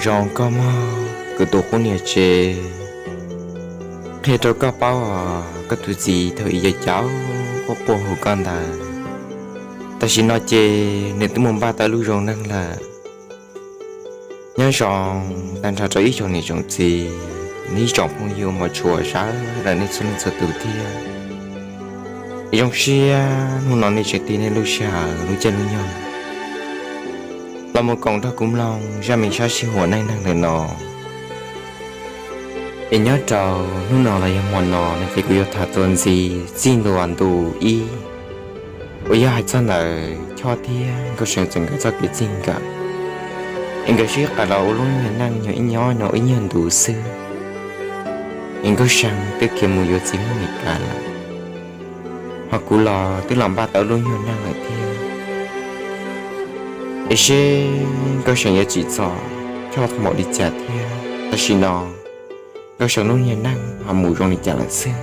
Zoo koj mog kuv tus qub niam tsev, qhia rau koj paub os, koj tus txiv thaum ub yog cov quaj quaj hu koj ntawd, tam sim no ces nws twb mus npaj tau lub zoo neej lawm. Nyob zoo tag nrho rau ib tsoom niam tsoom txiv, ib tsoom phooj ywg uas tshua sawv daws nej txhua leej txhua tus thiab. Zoo siab hnub no nej tseem tig nej lub sij hawm lub caij lub nyoog los mus koom nrog kuv mloog zaj me sab sij huam neej neeg ntawm no. Es nyob rau hnub no los yog hmo no no ces kuv yuav tham txuas ntxiv txij ntua ntu ib, uas yog hais txog ntawm Choj thiab Nkauj See txawm nkawd txoj kev txij nkawm, es nkawd sib qawm los ua lub nyuag neej nyob ib nyuag ntu xwb, es Nkauj See twb khiav mus yuav txiv hauv Meskas lawm, ho kuv los twb los npaj tau lub nyuag neej lawm thiab. Es seb Nkauj See yuav tsim txom Choj npaum li cas thiab tam sim no Nkauj See lub nyuag neej ho mus zoo li cas lawm xwb.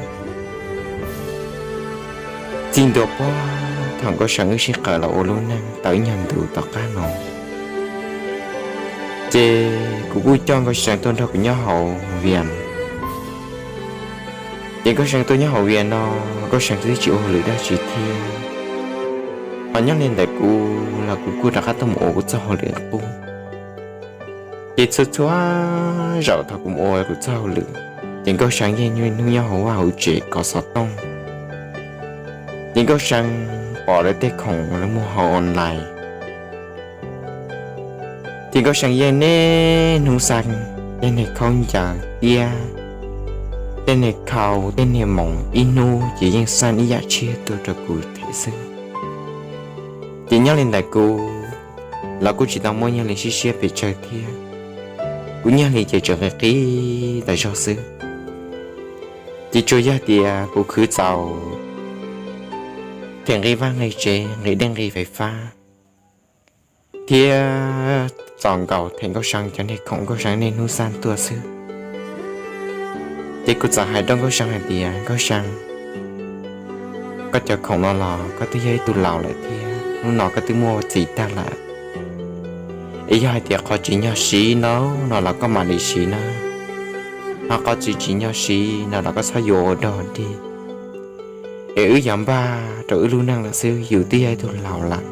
Txij ntua puag thaum Nkauj See wb sib qawm los ua lub neej tau ib nyuag ntu tom qab no, ces kuv kuj coj Nkauj See tuaj nrog kuv nyob hauv Vias. Ces Nkauj See tuaj nyob hauv Vias no, Nkauj See twb tsis ua hauj lwm dab tsi thiab, ho nyob li ntawm kuv los kuv kuj rov qab tuaj mus ua kuv txoj hauj lwm qub. Ces txhua txhua zaus thaum kuv mus ua kuv txoj hauj lwm, ces Nkauj See yeej niaj hnub nyob hauv vaj hauv tsev kov xov tooj. Ces Nkauj See pom lawv tej khoom lawv muag hauv online, ces Nkauj See yeej niaj hnub xa tej niag khaub ncaws tiab tej niag khau tej niag moos ib hnub ces yeej xa ib yam tshiab tuaj rau kuv them xwb. Ces nyob li ntawm kuv los kuj tsis tau muaj nyiaj li sib siab pes tsawg thiab, kuv nyiaj li ces tseem qis qis tas zog xwb. Ces tsuas yog tias kuv khwv txaus them nqi vaj nqi tsev, nqi dej nqi fais fab, thiab txaus nkaus them Nkauj See cov niag khoom Nkauj See niaj hnub xa tuaj xwb. Ces kuv txawm hais rau Nkauj See hais tias, Nkauj See, koj cov khoom no los koj twb yog ib tug laus lawm thiab, hnub no koj twb muaj txiv tag lawm, es yog hais tias qhov tsis nyog siv no no los koj mam li siv na, ho qhov tsis tsis nyog siv no los koj txhob yuav ua dog dig, es wb yuav npaj rau wb lub neej lawm xwb, yus twb yog ib tug laus lawm.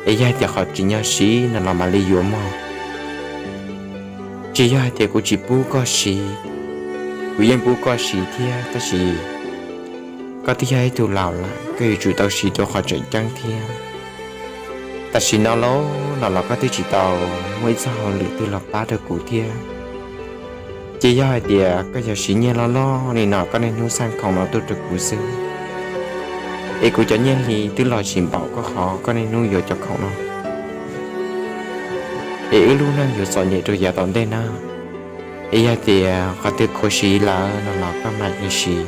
Es yog hais tias qhov tsis nyog siv no los mam li yuav mog. Tsis yog hais tias kuv tsis pub koj siv, kuv yeej pub koj siv thiab, tab sis koj twb yog ib tug laus lawm, koj yuav tsum tau siv rau qhov tseem ceeb thiab. Tam sim no los no los koj twb tsis tau muaj ib txoj hauj lwm twg los pab rau kuv thiab. Ces yog hais tias koj yog siv nyiaj loj loj li no koj niaj hnub xa khoom no tuaj rau kuv xwb, es kuv cov nyiaj hli twb los tsis npaum koj qhov koj niaj hnub yuav cov khoom no, es wb lub neej yuav txom nyem rau yav tom ntej na. Es yog tias qhov twg khuv xim lawm no los koj mam li siv,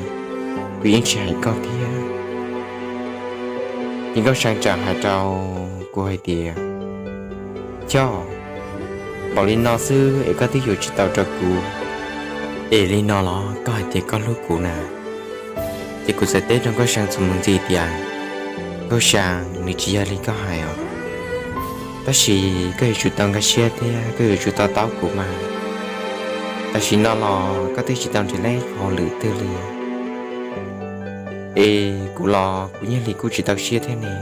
kuv yeej tsis hais koj thiab. Ces Nkauj See txawm hais rau kuv hais tias, Choj, npaum li no xwb es koj twb yuav tsis tau rau kuv, es li no los koj hais tias koj hlub kuv na? Ces kuv txawm teb rau Nkauj See txuas mus ntxiv tias, Nkauj See, nws tsis yog li koj hais os, tab sis koj yuav tsum tau nkag siab thiab koj yuav tsum to taub kuv mas. Tam sim no los koj twb tsis tau nrhiav tau qhov hauj lwm twg li, es kuv los kuv nyiaj hli kuj tsis tau siab thiab ne.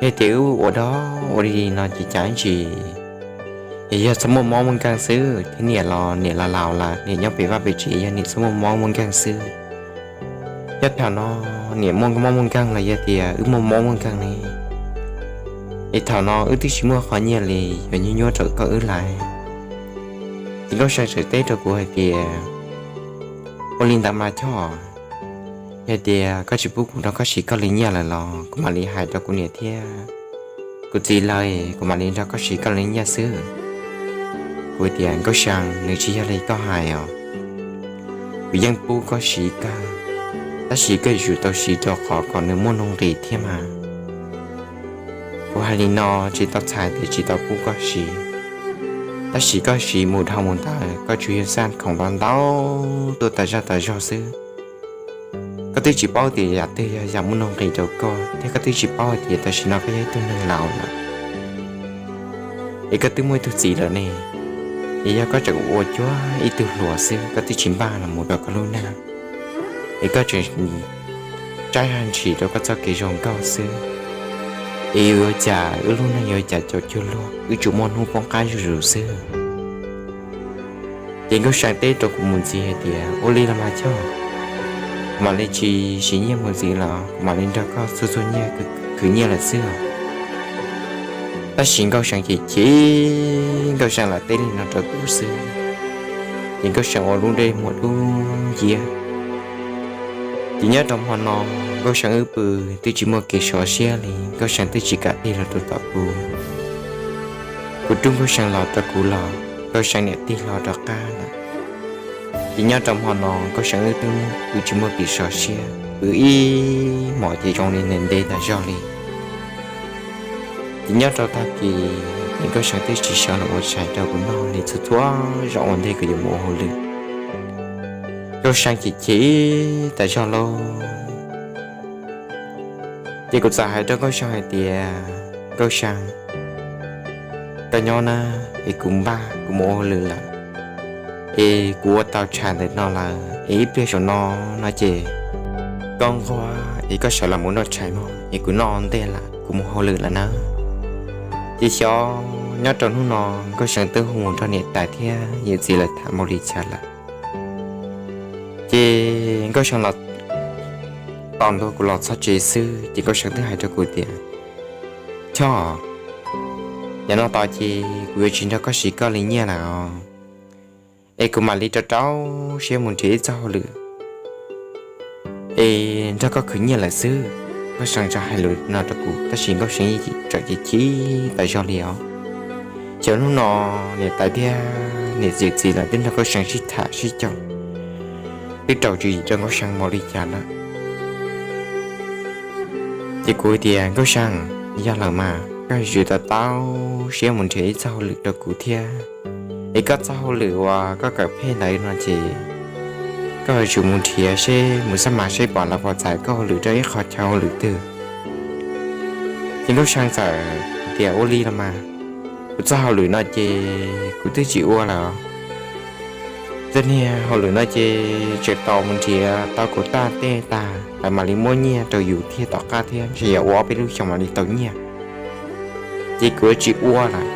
Yog tias wb ua dog ua dig no ces cas ib ntsis, es yog txhob muaj mob muaj nkeeg xwb, thiab niam los niam los laus lawm, niam nyob pem vaj pem tsev yog niam txhob muaj mob muaj nkeeg xwb. Yog thaum no niam muaj mob muaj nkeeg los yog tias wb muaj mob muaj nkeeg ne, es thaum no wb twb tsis muaj qhov nyiaj li yuav nyuaj nyuaj rau koj wb lawm. Ces Nkauj See txawm teb rau kuv hais tias, Ua li ntawd mas Choj, yog tias koj tsis pub kuv nrog koj siv koj li nyiaj lawm los kuv mam li hais rau kuv niam thiab kuv txiv lawv, kuv mam li nrog koj siv koj li nyiaj xwb. Kuv tias, Nkauj See, nws tsis yog li koj hais os, kuv yeej pub koj siv kawg, tab sis koj yuav tsum tau siv rau qhov kom nws muaj nuj nqis thiab mas. Kuv hais li no tsis tau txhais tias tsis tau pub koj siv, tab sis koj siv mus dhau mus ntawd koj tsuas yog xa khoom los ntau tuaj tas zaj tas zog xwb. Koj twb tsis paub tias yam twg yog yam muaj nuj nqis rau koj, thiab koj twb tsis paub hais tias tam sim no koj yog ib tug neeg laus lawm. Es koj twb muaj ib tug txiv lawm ne, es yog koj tseem ua cuag ib tug hluas xwb, koj twb tsis npaj los mus rau koj lub neej, es koj tseem tsaib zog ntshis rau koj txoj kev zoo nkauj xwb, es yuav ua cas wb lub neej yuav cas caum cuag luag, wb tsuas muaj hnub poob qab zuj zus xwb. Ces Nkauj See teb rau kuv mus ntxiv hais tias, ua li los mas Choj, kuv mam li tsis siv nyiaj mus ntxiv los kuv mam li nrog koj txhua txhua nyiaj khwv nyiaj lawm xwb os. Tab sis Nkauj See chim chim, Nkauj See lam teb li no rau kuv xwb, ces Nkauj See ua lub ntsej muag dub nciab. Ces nyob rau hmo no, Nkauj See wb pw twb tsis muaj kev sov siab li, Nkauj See twb tsis kam tig los rau tom kuv. Kuv rub Nkauj See los rau kuv los Nkauj See niam tig hlo rov qab lawm. Ces nyob rau hmo no Nkauj See wb twb pw tsis muaj kev sov siab, pw ib hmos ces zoo li ntev ntev tas zog li. Ces nyob rau tag kis ces Nkauj See twb tsis sawv los ua tshais rau kuv noj li, txhua txhua zaus ua ntej kuv yuav mus ua hauj lwm, Nkauj See chim chim tas zog lauj. Ces kuv txawm hais rau Nkauj See hais tias, Nkauj See, koj nyob na, es kuv npaj kuv mus ua hauj lwm lawm, es kuv ua tau tshais ntawm no lawm es ib pliag saum no no ces koj nquag es koj sawv los mus noj tshais mog, es kuv noj ntej lawm kuv mus hauj lwm lawm na. Ces xyov nyob rau hnub no Nkauj See twb hu mus nrog niam tais thiab yawm txiv lawv tham npaum li cas lawm. Ces Nkauj See los tos ntua kuv los txog tsev xwb ces Nkauj See twb hais rau kuv tias, Choj, yav no tos ces kuv yuav tsis nrog koj siv koj li nyiaj lawm os, es kuv mam li rau rau siab mus nrhiav ib txoj hauj lwm es nrog koj khwv nyiaj lawm xwb. Nkauj See txawm hais lus no rau kuv tab sis Nkauj See yeej tseem chim chim tas zog li os. Xyov hnub no niam tais thiab niam txiv txiv lawv twb nrog Nkauj See sib tham sib caum, twb raug tswv yim rau Nkauj See npaum li cas lawm. Ces kuv tias, Nkauj See, yog lawm mas koj yuav tsum tau rau siab mus nrhiav ib txoj hauj lwm rau kuv thiab, es koj txoj hauj lwm uas koj kawm phem ntawd no ces koj yuav tsum mus nrhiav seb, mus xab mas seb pom lawv puas txais koj hauj lwm rau ib qho chaw hauj lwm twg. Ces Nkauj See txawm tias, ua li los mas, kuv txoj hauj lwm no ces kuv twb tsis ua lawm. Txoj niag hauj lwm no ces tseem tos mus nrhiav tau kuv taj tej tag lawv mam li muab nyiaj rau yus thiab tom qab thiab, ntshe yuav ua ob peb lub xyoo mam li tau nyiaj. Ces kuv yuav tsis ua lawm,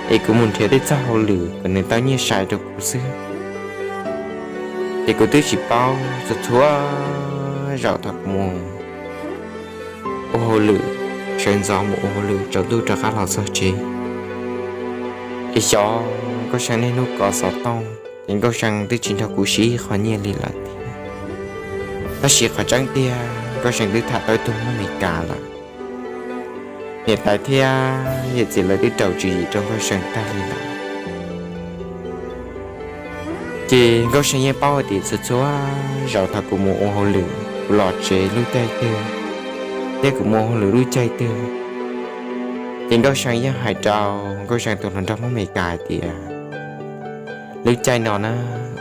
es kuv mus nrhiav tej txoj hauj lwm kom nws tau nyiaj sai rau kuv xwb. Ces kuv twb tsis paub, txhua txhua zaus thaum kuv mus ua hauj lwm, sawv ntxov mus ua hauj lwm tsaus ntuj rov qab los txog tsev, es xyov Nkauj See niaj hnub kov xov tooj, ces Nkauj See twb tsis nrog kuv siv ib qho nyiaj li lawm thiab. Tab sis qhov tseeb tiag Nkauj See twb tham tau ib tug Hmoob Amelikas lawm. Niam tais thiab yawm txiv lawv twb raug tswv yim rau Nkauj See tag li lawm. Ces Nkauj See yeej paub hais tias txhua txhua zaus thaum kuv mus ua hauj lwm, kuv los tsev lub caij twg, thiab kuv mus ua hauj lwm lub caij twg, ces Nkauj See yeej hais rau Nkauj See tus hluas nraug Hmoob Amelikas hais tias, lub caij no na,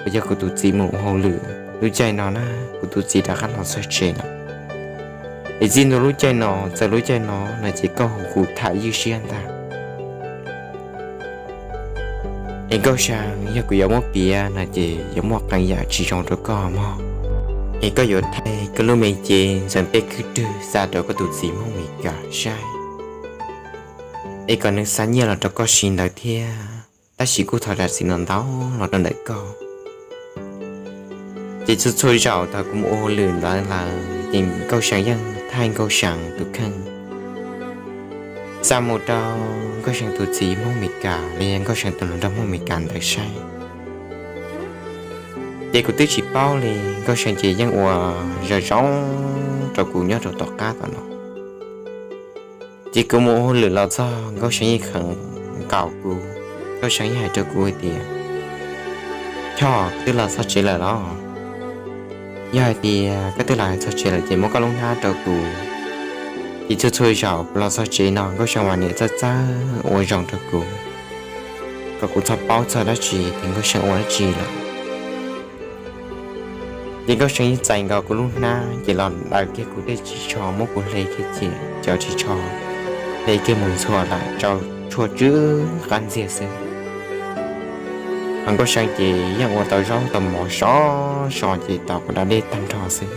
uas yog kuv tus txiv mus ua hauj lwm, lub caij no na, kuv tus txiv rov qab los txog tsev lawm. Es txij ntua lub caij no txog lub caij no no ces koj hu kuv tham ywj siab ntag. Es Nkauj See, yog kuv yuav muab piav no ces yuav muaj qee yam tsis zoo rau koj mog. Es koj yuav thaij koj lub me cev ntxeev peb khwb rwg xa rau koj tus txiv Hmoob Amelikas saib, es kom nws xa nyiaj los rau koj siv ntawd thiab. Tab sis kuj thov zam txim ntau ntau los rau ntawm koj. Ces txhua txhua zaus thaum kuv mus ua hauj lwm ntawd lawm ces Nkauj See yeej thaij Nkauj See tus kheej xa mus rau Nkauj See tus txiv Hmoob Amelikas los yog Nkauj See tus hluas nraug Hmoob Amelikas ntawd saib. Ces kuv twb tsis paub li, Nkauj See ces yeej ua zoo zoo rau kuv nyob rau tom qab tom no. Ces kuv mus ua hauj lwm los txog Nkauj See yeej kheev nkaus kuv, Nkauj See yeej hais rau kuv hais tias, Choj, koj twb los txog tsev lawm los? Yog hais tias koj twb los txog tsev lawm ces muab koj lub hnab rau kuv. Ces txhua txhua zaus kuv los txog tsev no Nkauj See mas niam txawj txawj ua zoo rau kuv, kom kuv txhob paub txog dab tsi tias Nkauj See ua dab tsi lawm. Ces Nkauj See yeej txais nkaus kuv lub hnab ces los daws kiag kuv tej ris tsho, muab kuv hle kiag ces cov ris tsho hle kiag mus ntxhua lawm rau txhua tsw qab ntxiag xwb. Ho Nkauj See ces yeej ua tau zaub tau mov sov so ces tos kuv da dej tag nrho xwb.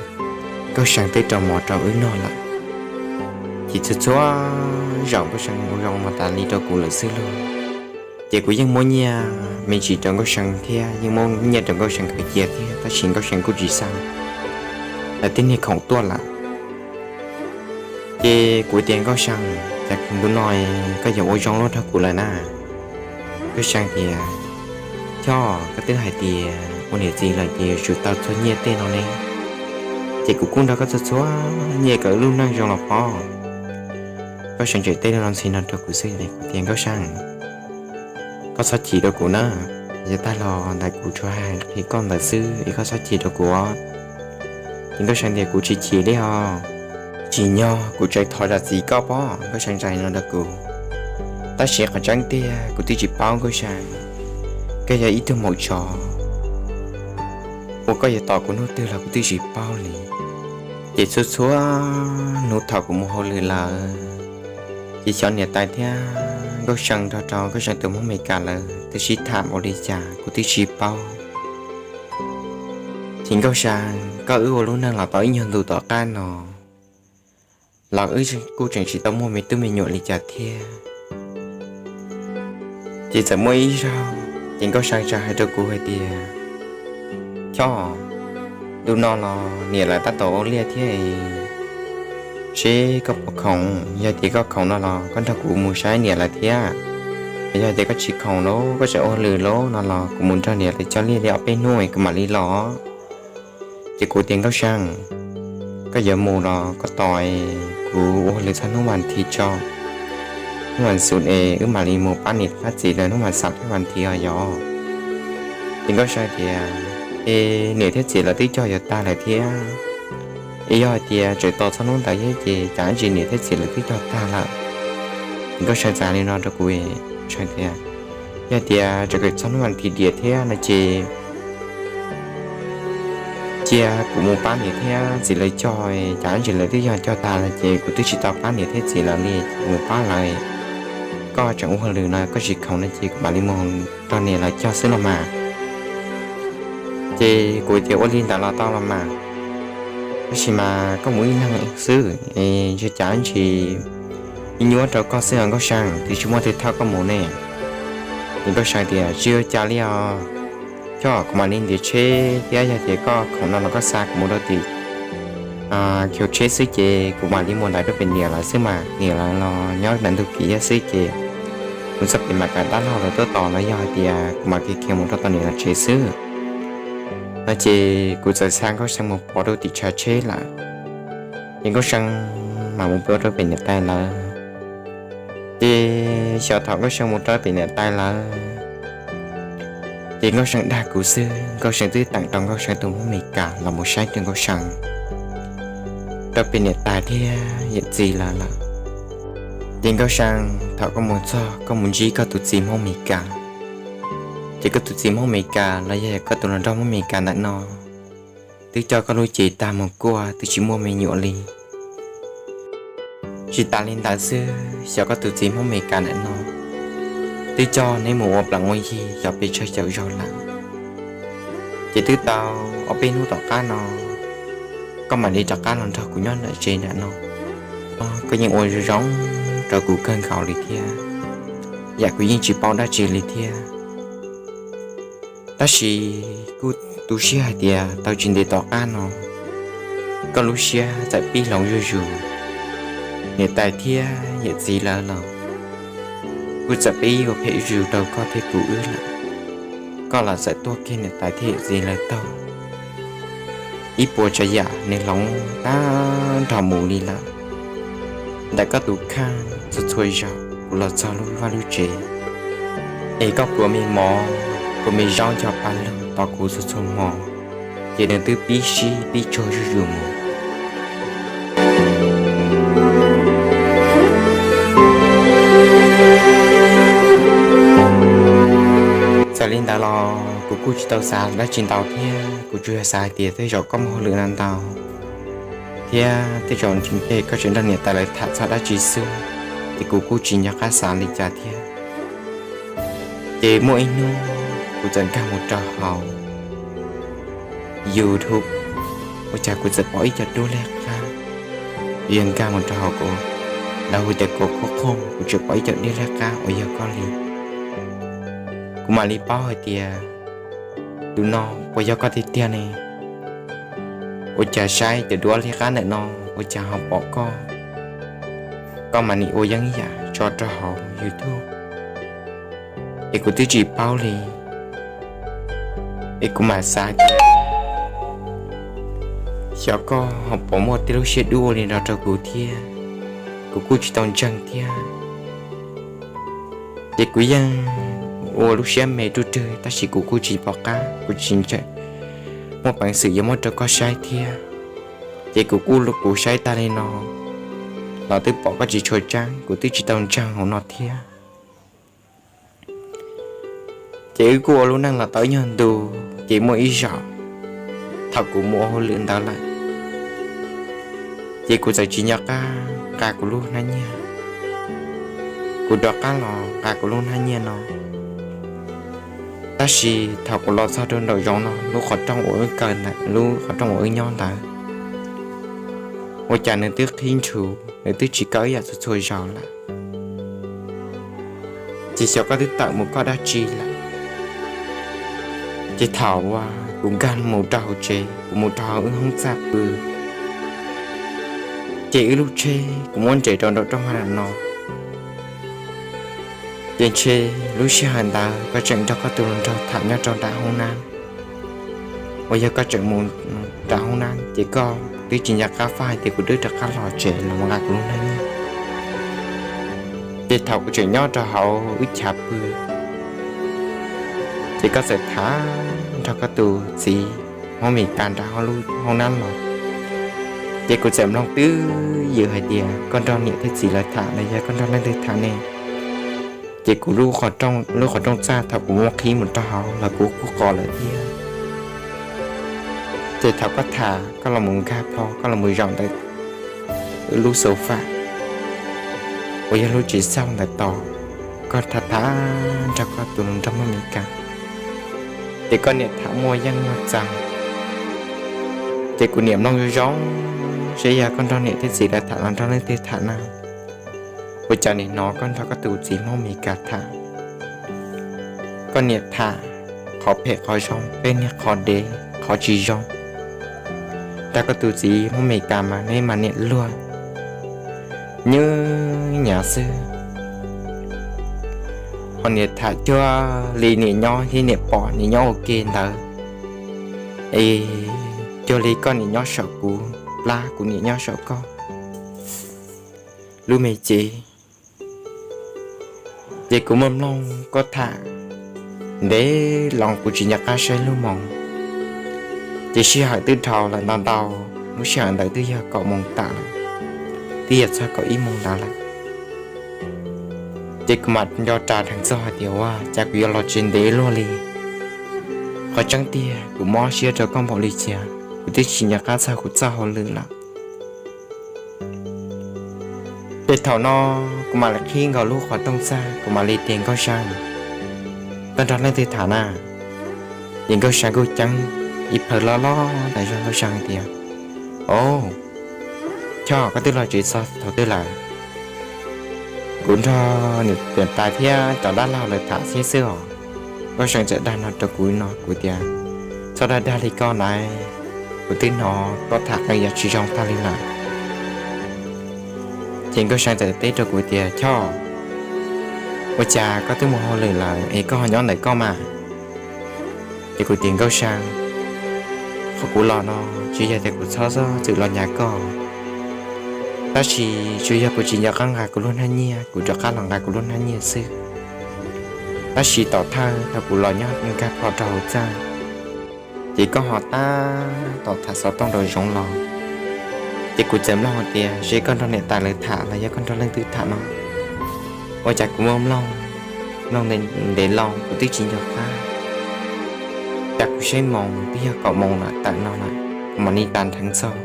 Nkauj See twb rau mov rau wb noj lawm, ces txhua txhua zaus Nkauj See ua zoo mus tas li rau kuv lawm xwb lauj. Ces kuv yeej muab nyiaj me ntsis rau Nkauj See thiab yeej muab nyiaj rau Nkauj See khaws cia thiab, tab sis Nkauj See kuj tsis xav, lawv tib niag khoom tuaj lawm. Ces kuv tias Nkauj See, cas ntu no koj yuav ua zoo luaj rau kuv lawm na? Nkauj See tias, Choj, koj twb hais tias ua niam txiv lawm ces yuav tsum tau txhua nyiaj tej no ne, ces kuv kuj nrog koj txhua txhua nyiaj kom wb lub neej zoo los pob. Nkauj See tseem teb lo ntxhi no rau kuv xwb es kuv tias Nkauj See, koj txhob chim rau kuv na, yog tag los ntawd kuv tsuas hais qhia koj ntawd xwb es koj txhob chim rau kuv os. Ces Nkauj See tias, Kuv tsis chim li os, tsim nyog kuv tseem thov zam txim koj pob. Nkauj See txawm hais no rau kuv, tab sis qhov tseeb tiag kuv twb tsis paub Nkauj See, koj yog ib tug maum tsov uas koj yuav tos kuv hnub twg los kuv twb tsis paub li. Ces txhua txhua hnub thaum kuv mus hauj lwm lawm, ces xyov niam tais thiab Nkauj See nrog rau Nkauj See tus Hmoob Amelikas lawv twb sib tham ua li cas kuv twb tsis paub. Ces Nkauj See, koj wb ua lub neej los tau ib nyuag ntu tom qab no los wb kuj tseem tsis tau muaj me tub me nyuam li cas thiab. Ces txawm muaj ib zaug ces Nkauj See txawm hais rau kuv hais tias, Choj, ntu no los niam lawv tab tom ua liaj thiab, seb koj puas khoom. Yog tias koj khoom no los koj nrog kuv mus saib niam lawv thiab, yog tias koj tsis khoom los koj tseem ua hauj lwm los no los kuv mus nrog niam lawv cog liaj li ob peb hnub kuv mam li los. Ces kuv tias Nkauj See, koj yuav mus los koj tos kuv ua hauj lwm txog hnub vas thiv tso, hnub vas xuv es wb mam li mus pab niam pab txiv lawv hnub vas xaum thiab vas thiv os yog. Ces Nkauj See tias, Es niam thiab txiv lawv twb cog yuav tag lawm thiab, es yog hais tias tseem tos txog hnub ntawd thiab ces cas ib ntsis niam thiab txiv lawv twb cog tag lawm. Ces Nkauj See txawm hais li no rau kuv, Nkauj See tias, Yog tias tseem kawm txog hnub vas thiv diam thiab no ces cia kuv mus pab niam thiab txiv lawv cog, cas ib ntsis lawv twb yog cog tag no ces kuv twb tsis tau pab niam thiab txiv lawv li, kuv mus pab lawv, koj tseem ua hauj lwm no koj tsis khoom no ces kuv mam li mus nrog niam lawv cog xwb los mas. Ces kuv tias, Ua li ntawd los tau los mas, tab sis mas koj mus ib leeg xwb es ntshe cas ib ntsis ib nyuab rau koj xwb os Nkauj See, twb tsis muaj twg thauj koj mus ne. Ces Nkauj See tias, Tsis ua cas li os, choj, kuv mam li ntiav tsheb thiab yog tias koj khoom no los koj xa kuv mus rau tim khiv tsheb xwb ces kuv mam li mus ntawd rau pem niam lawv xwb mas, niam lawv los nyob ntawm ntug kev thiab xwb ces kuv txoj kev mam kam dab laug lawv tuaj tos los yog hais tias kuv mam khiav khiav mus rau tom niam lawv tsev xwb. No ces kuv txawm xa Nkauj See mus pov rau tim tshav tsheb lawm, ces Nkauj See mam mus pov rau pem niam tais lawv. Ces xyov thaum Nkauj See mus rau pem niam tais lawv, ces Nkauj See dag kuv xwb, Nkauj See twb teem rau Nkauj See tus Hmoob Amelikas los mus saib rau Nkauj See rau pem niam tais thiab yawm txiv lawv lawm. Ces Nkauj See, thaum koj mus txog koj mus ntsib koj tus txiv Hmoob Amelikas, ces koj tus txiv Hmoob Amelikas los yog koj tus hluas nraug Hmoob Amelikas ntawm no twb coj koj lub cev tag mus kuaj twb tsis muaj me nyuam li. Tsis tas li ntawd xwb, xyov koj tus txiv Hmoob Amelikas ntawm no twb coj neb mus ua plees ua yi xyov pes tsawg xyov zaus lawm. Ces twb tau ob peb hnub tom qab no koj mam li rov qab los nrog kuv nyob nram tsev nram no, koj yeej ua zoo rau kuv kawg nkaus li thiab, yam kuv yeej tsis paub dab tsi li thiab. Tab sis kuj tu siab hais tias tau tsis ntev tom qab no koj lub siab txawm pib hloov zuj zus, niam tais thiab yawm txiv lawv los kuj txawm pib ua phem zuj zus rau koj thiab kuv wb lawm. Koj los txawm tuag kiag niam tais thiab yawm txiv lawv taug, ib puas tsav yam nws hloov tag nrho mus li lawm. Ntawm koj tus kheej txhua txhua zaus kuv los txog lub vaj lub tsev, es koj pluas me mov pluas me zaub ncho pa lug tos kuv txhua txhua hmo, ces nws twb pib sib pib tsuag zuj zus mus. Txawm li ntawd los kuv kuj tsis tau xav dab tsi ntau thiab, kuv tsuas yog xav hais tias tej zaum koj muaj hauj lwm no ntau thiab tej zaum ntshe koj tseem nrog niam tais lawv tham txog dab tsi xwb, ces kuv kuj tsis nco qab xav li cas thiab. Ces muaj ib hnub kuv txawm nkag mus rau hauv YouTube, ua cas kuv txawm pom ib co duab liab qab, yog nkag mus rau hauv kuv, lawv hu tias kuv qhov khoom, kuv txawm pom ib co duab liab qab uas yog koj li. Kuv mam li paub hais tias tus no puas yog koj tiag tiag ne? Ua cas saib cov duab liab qab ntawm no ua cas ho pom koj, koj mam li ua yeeb yam tso rau hauv YouTube. Es kuv twb tsis paub li, es kuv mam xav tias xyov koj ho puas muaj tej lub siab dub ua li no rau kuv thiab, kuv kuj tsis tau ntseeg thiab. Ces kuv yeej ua lub siab me ruaj rwg tab sis kuv kuj tsis pom qab, kuv tsis muaj peev xwm yuav muab rau koj saib thiab. Ces kuv kuj, kuv saib tag li no los twb pom koj tsis tshua tseeb, kuv twb tsis tau ntseeg hauv no thiab. Ces wb kuj ua lub neej los tau ib nyuag ntu, ces muaj ib zaug thaum kuv mus ua hauj lwm ntawd lawm, ces kuv txawm tsis nco qab nqa kuv lub hnab nyiaj. Kuv rov qab los nqa kuv lub hnab nyiaj no, tab sis thaum kuv los txog rau nraum zoov no, lub qhov rooj uas wb kaw ntawd, lub qhov rooj uas wb nyob ntawd, ua cas nws twb qhib ntshuv, nws twb tsis kaw ib yam txhua txhua zaus lawm. Ces xyov koj twb tawm mus koj dab tsi lawm. Ces thaum uas kuv nkag mus rau hauv tsev, kuv mus rau hauv wb hoob txaj pw, ces wb lub tsheb kuv muab nres rau nraum rooj hauv no. Ces ntshe lub sij hawm ntawd koj tseem nrog koj tus hluas nraug tham nyob rau nram hoob nab, uas yog koj tseem mus nram hoob nab, ces koj twb tsis nco qab faj hais tias kuv twb rov qab los tsev los mus nqa kuv lub hnab nyiaj. Ces thaum kuv tseem nyob rau hauv wb chav pw, ces koj txawm tham nrog koj tus txiv Hmoob Amelikas nram hoob nab los. Ces kuv txawm mloog twb ywm hais tias koj nrog niam thiab txiv lawv tham los yog koj nrog leej twg tham ne. Ces kuv lub qhov rooj txaj thaum kuv muab qhib mus rau hauv los kuv kuj qos lawm thiab. Ces thaum koj tham, koj los mus nkag plho, koj los mus zaum ntawm wb lub sofa uas yog lub tsev xauj ntawd tos, koj tham tham nrog koj tus hluas nraug Hmoob Amelikas, ces koj niam tham muaj yeej muaj txav. Ces kuv niam mloog zoo zoo, seb yog koj nrog niam thiab txiv lawv tham los nrog leej twg tham na. Ua cas nim no koj nrog koj tus txiv Hmoob Amelikas tham, koj niam tham qhov phem qhov zoo, peb niag qhov dev qhov tsis zoo. Nrog koj tus txiv Hmoob Amelikas mas neb mas niam luag, nyob nyav xwb. Ho niam tham cuag li niam nyob thiab niam pom niam nyob ua ke ntawd, es cuag li koj niam nyob saum kuv plab, kuv niam nyob saum koj lub me cev. Ces kuv muaj mloog koj tham ntev loo kuv tsis nco qab saib lub moos. Ces sij hawm twb dhau lawm ntau ntau, lub sij hawm ntawd twb yog kaum moos tas lawm, twb yog txog kaum ib moos tas lawm. Ces kuv mam nco ras dheev txog hais tias ua cas kuv yuav los tsev ntev luaj li. Qhov tseeb tiag kuv mob siab rau koj npaum li cas, kuv twb tsis nco qab txog kuv txoj hauj lwm lawm. Ces thaum no kuv mam li qhib nkaus lub qhov rooj txaj, kuv mam li tias Nkauj Sa, koj nrog leej twg tham na? Ces Nkauj Sa kuj ceeb ib plhaw loj loj tas zog, Nkauj Sa hais tias, O, Choj, koj twb los tsev txog thaum twg lawm? Kuv nrog niam tais thiab cov dab laug lawv tham xwb xwb os. Nkauj Sa txawm dag no rau kuv no, kuv tias, Txhob dag dag li koj ntag, kuv twb hnov koj tham qee yam tsis zoo tag li lawm. Ces Nkauj Sa txawm teb rau kuv tias, Choj, ua cas koj twb mus hauj lwm lawm es koj ho nyob ntawm koj mas? Ces kuv tias, Nkauj Sa, qhov kuv los no tsis yog tias kuv txhob txwm los nyav koj, tab sis tsuas yog kuv tsis nco qab nqa kuv lub hnab nyiaj, kuv rov qab los nqa kuv lub hnab nyiaj xwb. Tab sis tom thawj thaum kuv los nyob nkag plho rau hauv txaj, ces koj ho tab tom tham xov tooj nraum zoov los, ces kuv txawm mloog hais tias seb koj nrog niam tais lawv tham los yog koj nrog leej twg tham no. Ua cas kuv muaj mloog, mloog ntev loo kuv twb tsis nco qab, cas kuv saib moos twb yog kaum moos lawm tawm no lawm, kuv mam li tas dheev txog.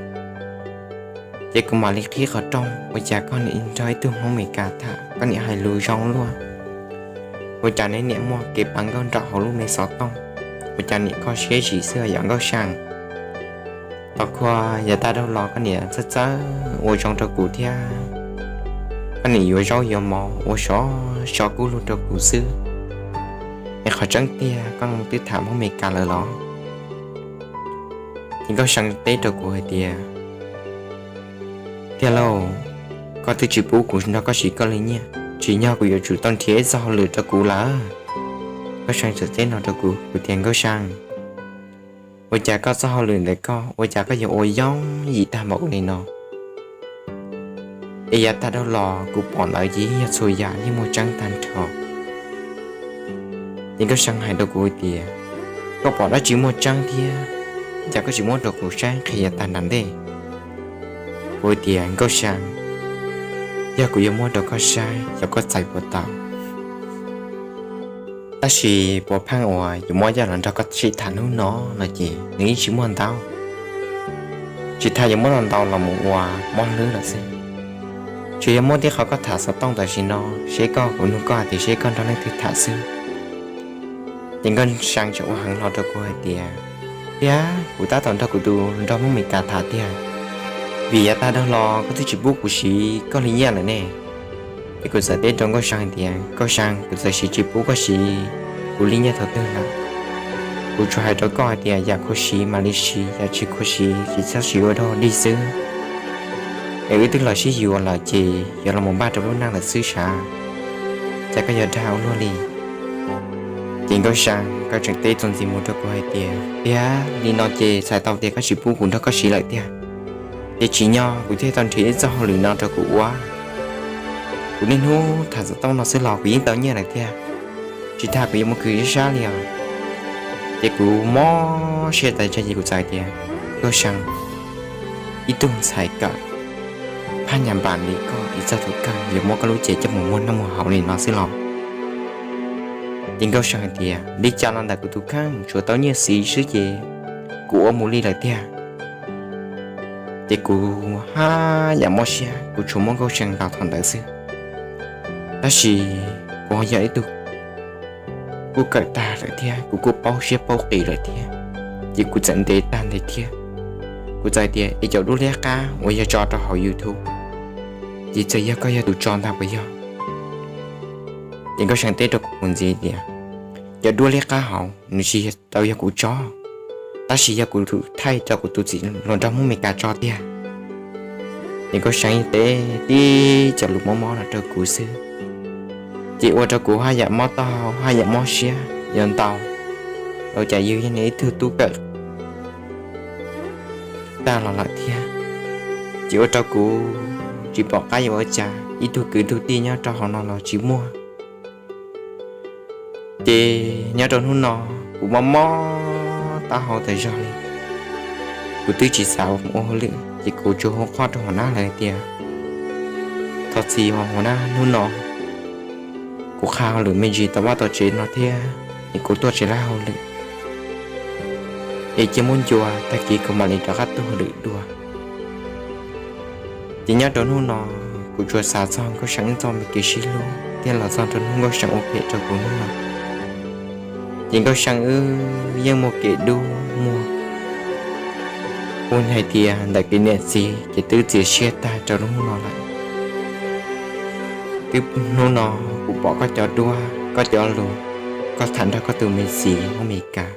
Ces kuv mam li qhib qhov rooj, ua cas koj niam nrog ib tug Hmoob Mes Kas tham, koj niam hais lus zoo luaj. Ua cas neb niam muaj kev pab nkauj nraum hauv lub me xov tooj? Ua cas niam kho siab zim xwb yom Nkauj See? Tau khuv yav tag dhau los koj niam txawj txawj ua zoo rau kuv thiab, koj niam yuav zaub yuav mov ua sov so kub lug rau kuv xwb. Es qhov tseeb tiag koj twb tham Hmoob Meskas lawm los? Ces Nkauj See teb rau kuv hais tias, tiag lauj, koj twb tsis pub kuv nrog koj siv koj li nyiaj, tsim nyog kuv yuav tsum tau nrhiav ib txoj hauj lwm rau kuv lawm. Nkauj See txawm teb no rau kuv, kuv tias Nkauj See, ua cas koj txoj hauj lwm ntawm koj ua cas koj yuav ua yooj yim tag npaum li no? Es yav tag dhau los kuv pom ntawd ces yeej yog txhua yam yeej muaj tseeb tag nrho. Ces Nkauj See hais rau kuv hais tias, koj pom dab tsi muaj tseeb thiab, cas koj tsis muab rau kuv saib qhia yav tag nram ntej? Kuv hais tias Nkauj See, yog kuv yuav muab rau koj saib xyov koj txais puas tau. Tab sis puav pheej uas yuav muab coj los nrog koj sib tham hnub no no ces nws yeej tsis muaj ntau, tsis tas yuav muab los ntau los mus ua mob hlwb lawm xwb. Tsuas yog muab tib qhov koj tham xov tooj tam sim no, seb koj, kuv nug koj hais tias seb koj nrog leej twg tham xwb. Ces Nkauj See tseem ua heev hlo rau kuv hais tias, tiag, kuv tab tom nrog kuv tus nraug Hmoob Meskas tham tiag, vim yav tag dhau los koj twb tsis pub kuv siv koj li nyiaj lawm ne. Ces kuv txawm teb rau Nkauj See hais tias, Nkauj See, kuv txawm siv tsis pub koj siv kuv li nyiaj thaum twg lawm. Kuv tsuas hais rau koj hais tias yam khuv siv mam li siv, yam tsis khuv siv tsis txhob siv ua dog dig xwb. Es wb twb los sib yuav lawm ces yuav los mus npaj rau lub neej lawm xwb sav, cas koj yuav dag ua luaj li? Ces Nkauj See koj tseem teb txuas ntxiv mus rau kuv hais tias, tiag, li no ces txhais tau tias koj tsis pub kuv nrog koj siv lawm tiag. Ces tsim nyog kuv thiaj tau nrhiav ib txoj hauj lwm no rau kuv ua. Kuv niaj hnub tham xov tooj no xwb los kuv yeej tau nyiaj lawm tiag, tsis tas kuv yuav mus khwv sab sab li os. Ces kuv mob siab tas zog ces kuv txawm hais tias, Nkauj See, ib tug ntxhais kawm phab nyas npam li koj es txog thaum kawg yuav muab koj lub cev coj mus muag noj muag haus li no xwb los? Ces Nkauj See hais tias, li cas los ntawm kuv tus kheej tsuas tau nyiaj xiv xwb ces kuv ua mus li lawm tiag. Ces kuv haj yam mob siab, kuv tsuas muab Nkauj See ntaus thaum ntawd xwb. Tab sis kuv ho yog ib tug kuj kawm tag lawm thiab kuv kuj paub siab paub qis lawm thiab, ces kuv txawm ntev tag ntev thiab. Kuv txawm tias, es cov duab liab qab uas yog tso rau hauv YouTube, ces txawm yog koj yog tus tso ntag puas yog? Ces Nkauj See teb rau kuv mus ntxiv tias, cov duab liab qab hauv nws tsis tau yog kuv tso, tab sis yog kuv thaij rau kuv tus txiv hluas nraug Hmoob Meskas tso tiag. Ces Nkauj See teb tib cov lus mob mob no rau kuv xwb, ces ua rau kuv haj yam mob taub hau haj yam mob siab yuav ntau, ua cas yus yog ib tug tub kawm tag los lawm thiab, ces ua rau kuv tsis pom qab yuav ua cas, ib tug kwv tug tij nyob rau hauv no los tsis muaj. Ces nyob rau hnub no kuv mob mob taub hau tas zog li, kuv twb tsis xav ua hauj lwm ces kuv tsuas hu qhov rau hua nab lawm tias, thov txim os hua nab, hnub no kuv qha hauj lwm me ntsis tau vaj tau tsev no thiab es kuv tuaj tsis laib hauj lwm, es cia muab ncua tag kis kuv mam li rov qab tuaj hauj lwm dua. Ces nyob rau hnub no kuv tsuas xav txog Nkauj See wb txoj me kev sib hlub thiab los txog rau hnub Nkauj See ua phem rau kuv hnub no. Ces Nkauj See wb yeej muaj kev dub muag, ua hais tias ntawm kev niam txiv ces twb txias siab tag rau lub hnub no lawm. Twb hnub no kuv pom koj cov duab koj cov lus, koj tham nrog koj tus me txiv Hmoob Meskas,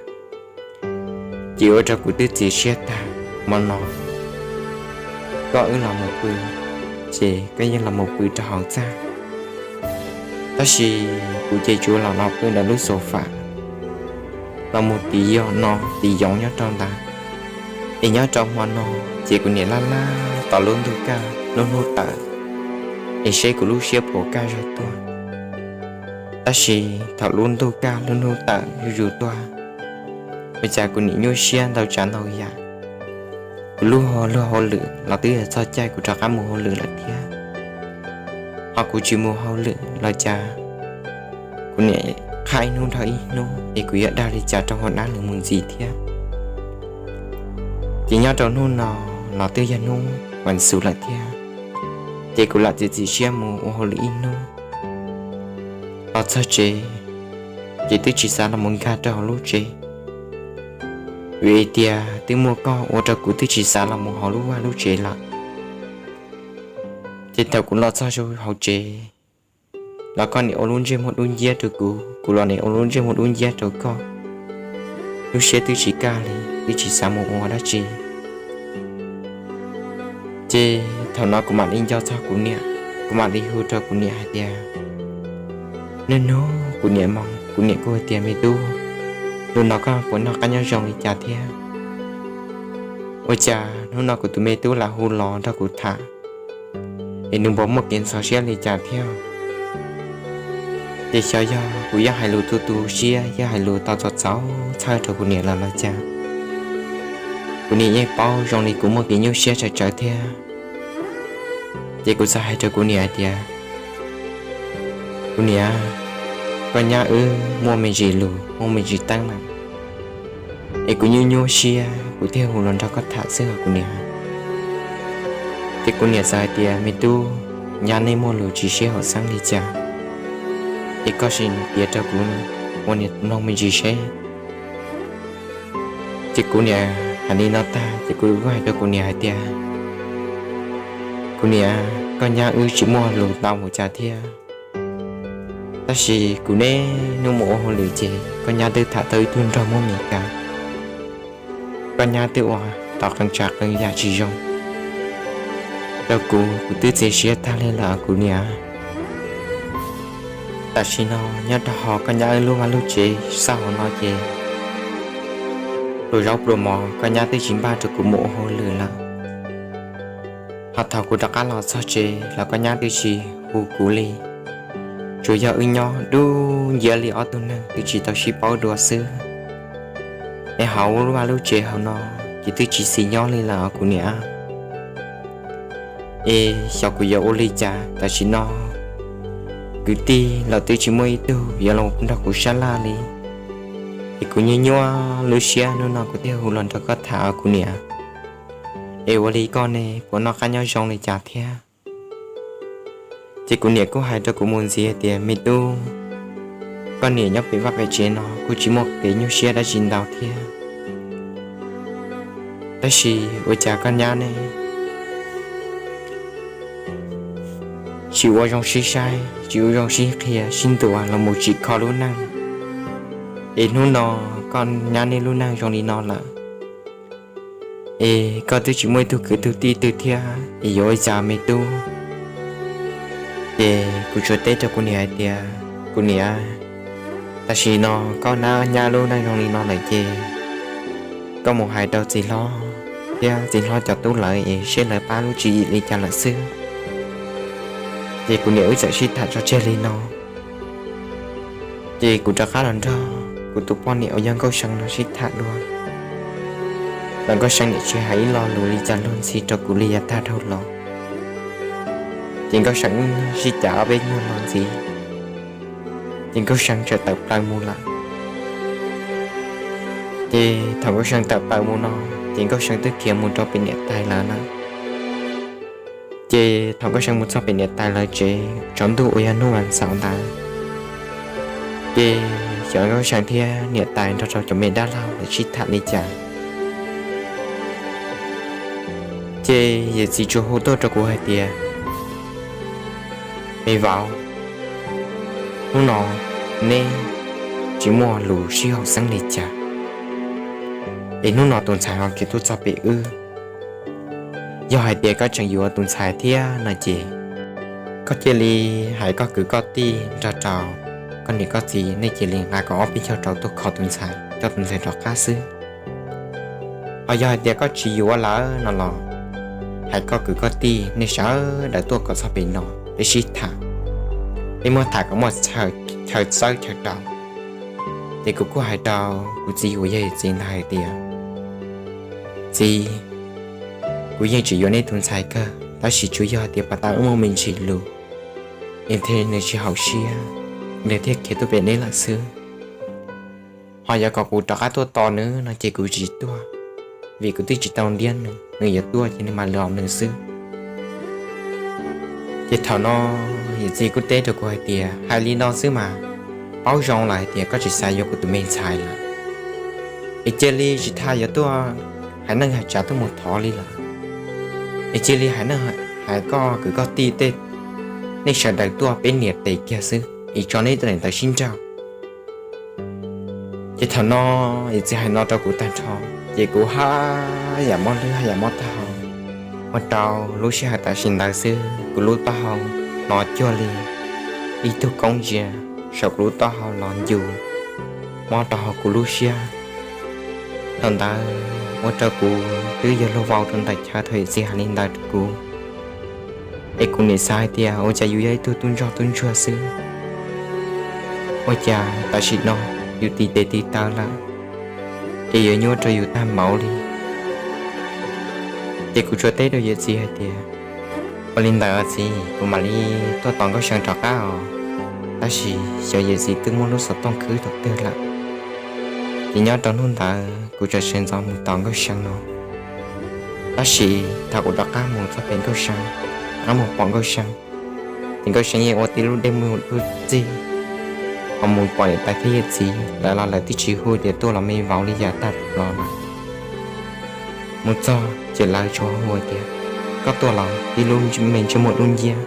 ces ua rau kuv twb txias siab tag. Hmo no koj wb los mus pw, ces koj yeej los mus pw rau hauv txaj, tab sis kuv ces tsuas los los pw ntawm lub xo fam, los mus tiv yoos no tiv yoos nyob rau ntawd. Es nyob rau hmo no ces kuv niam laj laj tos lub ntuj kaj lub hnub tawm, es seb kuv lub siab puas kaj zog tuaj. Tab sis thaum lub ntuj kaj lub hnub tawm zuj zus tuaj, ua cas kuv niam nyuaj siab ntau tsav ntau yam. Kuv lub luag hauj lwm los twb yog txog caij kuv rov qab mus hauj lwm lawm thiab, ho kuv tsis mus hauj lwm los cas kuv niam qhab ib hnub dhau ib hnub es kuv yuav dag li cas rau hua nab lawv mus ntxiv thiab. Ces nyob rau hnub no los twb yog hnub vas xuv lawm thiab, ces kuv lam txiav txim siab mus ua hauj lwm ib hnub. Los txog tsev ces twb tsis xav los mus nkag rau hauv lub tsev, vim tias twb muaj koj ua rau kuv twb tsis xav los mus hauv lub vaj lub tsev lawm. Ces thaum kuv los txog hauv tsev, los koj nim ua lub ntsej muag dub nciab rau kuv, kuv los nim ua lub ntsej muag dub nciab rau koj, lub siab twb tsis kaj li, twb tsis xav mus ua dab tsi. Ces thaum no kuv mam li nco txog kuv niam, kuv mam li hu rau kuv niam hais tias, Nub nub kuv niam moog. Kuv niam kuj hais tias, Me tub, lub no koj puas noj qab nyob zoo li cas thiab? Ua cas hnub no kuv tus me tub lam hu los nrog kuv tham, es nws puas muaj kev ntxhov siab li cas thiab? Ces xyov yog kuv yuav hais lus tu tu siab, yuav hais lus tau txaus txaus txhawj rau kuv niam lawm los cas. Kuv niam yeej paub zoo li kuv muaj kev nyuaj siab tsawv tsawv thiab. Ces kuv txawm hais rau kuv niam hais tias, Kuv niam, koj nyab wb muaj me ntsis lus, muaj me ntsis teeb lawm, es kuv nyuaj nyuaj siab kuv thiaj hu los nrog koj tham xwb os kuv niam. Ces kuv niam txawm hais tias, Me tub, nyab nej muaj lus tsis sib haum xeeb li cas, es koj sim piav rau kuv ua niam mloog me ntsis seb. Ces kuv niam hais li no tag ces kuv kuj hais rau kuv niam hais tias, Kuv niam, koj nyab wb tsis muaj lus ntau mus cas thiab, tab sis kuv niaj hnub mus ua hauj lwm ces koj nyab twb tham tau ib tug nraug Hmoob Mes Kas. Koj nyab twb ua tau qee tsav qee yam tsis zoo rau kuv, kuv twb txias siab tag li lawm kuv niam. Tam sim no nyob rau hauv koj nyab wb lub vaj lub tsev xauj hauv no ces pluas zaub pluas mov koj nyab twb tsis npaj rau kuv mus ua hauj lwm lawm. Ho thaum kuv rov qab los txog tsev los koj nyab twb tsis hu kuv li, tsuas yog wb nyob dub nciab li ob tug neeg twb tsis tau sib paub dua xwb. Es hauv lub vaj lub tsev hauv no ces twb tsis xis nyob li lawm os kuv niam. Es xyov kuv yuav ua li cas, tam sim no kwv tij los twb tsis muaj ib tug yuav los nrog kuv sab laj li. Es kuv nyuaj nyuaj lub siab hnub no kuv thiaj hu los nrog koj tham os kuv niam. Es ua li koj ne puas noj qab nyob zoo li cas thiab? Ces kuv niam kuj hais rau kuv mus ntxiv tias, Me tub, koj niam nyob pem vaj pem tsev no kuj tsis muaj kev nyuaj siab dab tsi ntau thiab, tab sis ua cas koj nyab ne tsis ua zoo sib saib, tsis ua zoo sib qhia sib ntuas los mus tsim kho lub neej. Es hnub no koj nyab nej lub neej zoo li no lawm, es koj twb tsis muaj ib tug kwv tug tij twg thiab es yuav ua cas me tub? Ces kuv tsuas teb rau kuv niam hais tias, Kuv niam, tam sim no koj nyab lub neej zoo li no lawm ces koj mus hais rau txiv hlob thiab txiv hlob cov tub lawv es seb lawv pab lub tswv yim li cas lawm xwb. Ces kuv niam wb txawm sib tham tso tseg li no. Ces kuv rov qab los nrog kuv tus poj niam uas yog Nkauj See no sib tham dua, los Nkauj See niam tsis hais ib lo lus li cas luag ntxhi rau kuv li yav tag dhau los. Ces Nkauj See sib cav ob peb nyuag los ntxiv, ces Nkauj See txawm tawm plaws mus lawm. Ces thaum Nkauj See tawm plaws mus no, ces Nkauj See twb khiav mus rau pem niam tais lawv na. Ces thaum Nkauj See mus txog pem niam tais lawv tsev tsaus ntuj uas yog hnub vas xaum ntawd, ces xyov Nkauj See thiab niam tais nrog rau cov me dab laug lawv sib tham li cas. Ces yawm txiv tsuas hu tuaj rau kuv hais tias, Me vauv, hnub no neb tsis muaj lus sib haum xeeb li cas, es hnub no tus ntxhais ho khiav tuaj txog pem wb. Yog hais tias koj tseem yuav tus ntxhais thiab no ces koj cia li hais koj kwv koj tij nrog rau koj niam koj txiv, nej cia li nqa kom ob peb caug rau tuaj kho tus ntxhais, coj tus ntxhais rov qab xwb. Ho yog hais tias koj tsis yuav lawm no los hais koj kwv koj tij nej sawv daws tuaj kom txog pem no, peb sib tham, peb muab tham kom muaj chaw txawb chaw rau. Ces kuv kuj hais rau kuv txiv uas yog yawm txiv ntawd hais tias, Txiv, kuv yeej tseem yuav neb tus ntxhais kawg, tab sis tsuas yog tias pas tas wb muaj me ntsis lus, es thiaj nws tsis haum siab, nws thiaj khiav tuaj pem neb lawm xwb. Ho yog kom kuv rov qab tuaj tos nws no ces kuv tsis tuaj, vim kuv twb tsis tau ntiab nws, nws yuav tuaj ces nws mam los nws xwb. Ces thaum no yawm txiv kuj teb rau kuv hais tias, Hais li no xwb mas, paub zoo lawm hais tias koj tsis xav yuav kuv tus me ntxhais lawm, es cia li tsis tas yuav tuaj hais neej hais tsav tuaj mus thov li lawm, es cia li hais neej hais koj kwv koj tij tej, nej sawv daws tuaj peb nias tes kiag xwb es tso nej tej daim ntawv sib nrauj. Ces thaum no yawm txiv hais no rau kuv tag nrho, ces kuv haj yam mob hlwb haj yam mob taub hau. Ua rau lub sij hawm tam sim ntawd xwb kuv lub taub hau no cuag li ib tug koob ntsia saum kuv lub taub hau los ncu mob rau hauv kuv lub siab. Thaum ntawd ua rau kuv twb yog luag vau rau ntawm chaw thaum yawm txiv hais li ntawd rau kuv, es kuv nim xav hais tias ua cas yus yog ib tug tub ntsoj tub ntsuag xwb, ua cas tam sim no yus tiv tes tiv taw lawm es yuav nyuaj rau yus tag npaum li. Ces kuv tsuas teb rau yawm txiv hais tias, ua li ntawd txiv, kuv mam li tuaj tos Nkauj See rov qab os. Tab sis xyov yawm txiv twb muab lub xov tooj khwb thaum twg lawm. Ces nyob rau hnub ntawd kuv tseem sawv ntxov mus tos Nkauj See no. Tab sis thaum kuv rov qab mus txog pem Nkauj See, rov qab mus pom Nkauj See, ces Nkauj See yeej ua tib lub dej muag dub txig, ho mus pom niam tais thiab yawm txiv lawv los lawv twb tsis hu tias tuaj los me vauv li yav tag los lawm. Mus txog ces lawv tsuas hu tias, koj tuaj los? Tib lub me ntsej muag dub nciab,